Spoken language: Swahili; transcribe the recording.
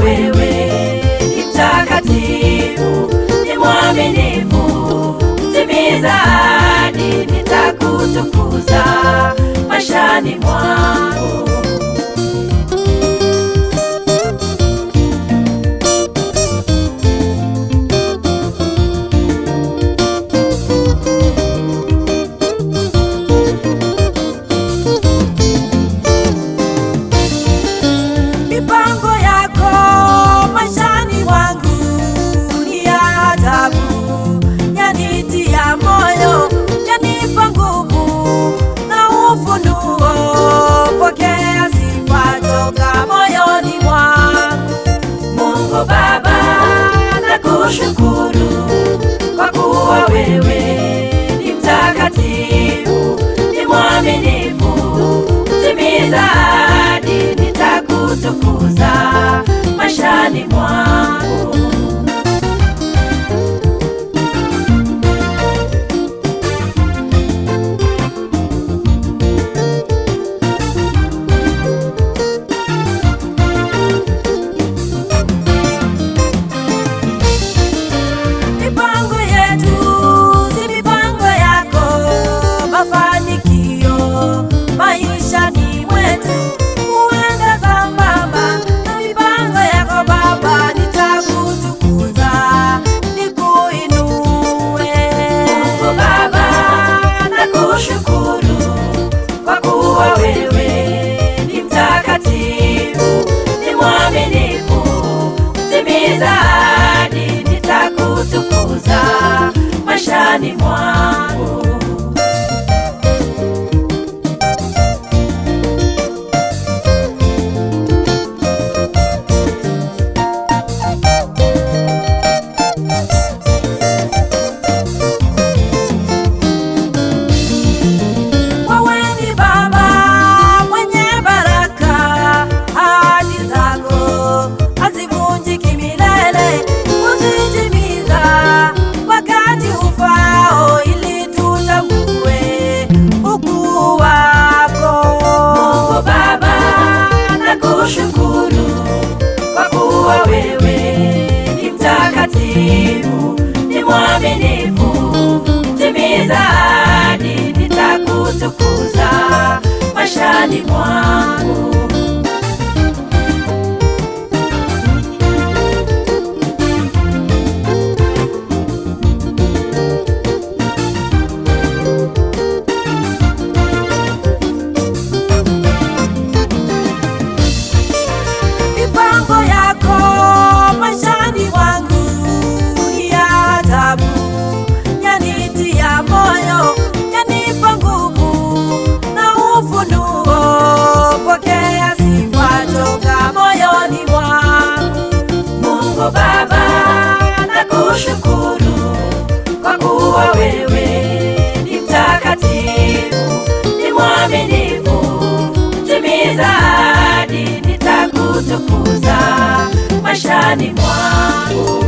wewe ni mtakatifu, ni mwaminifu, mtimiza ahadi, nitakutukuza maishani mwangu. Mipango yako maishani mwangu ni ya ajabu, yanitia moyo, yanipa nguvu na ufunuo. Pokea sifa toka moyoni mwangu. Mungu Baba, nakushukuru kwa kuwa wewe ni mtakatifu, ni mwaminifu, mtimiza ahadi, nitakutukuza maishani mwangu. Mipango yetu si mipango yako, mafanikio maishani mwetu huenda sambamba na mipango yako Baba. Nitakutukuza, nikuinue. Mungu Baba, nakushukuru kwa kuwa wewe ni mtakatifu, ni mwaminifu, mtimiza ahadi, nitakutukuza maishani mwangu. Wewe ni Baba mwenye baraka, ahadi zako hazivunjiki milele, huzitimiza wakati ufao, ili tutambue ukuu wako. Mungu Baba, nakushukuru kwa kuwa wewe ni mtakatifu, ni mwaminifu, mtimiza ahadi, nitakutukuza maishani mwangu. Mipango yako maishani mwangu ni ya ajabu, yanitia moyo, yanipa nguvu na ufunuo. Pokea sifa toka moyoni mwangu. Mungu Baba, nakushukuru kwa kuwa wewe ni mtakatifu, ni mwaminifu, mtimiza ahadi, nitakutukuza maishani mwangu.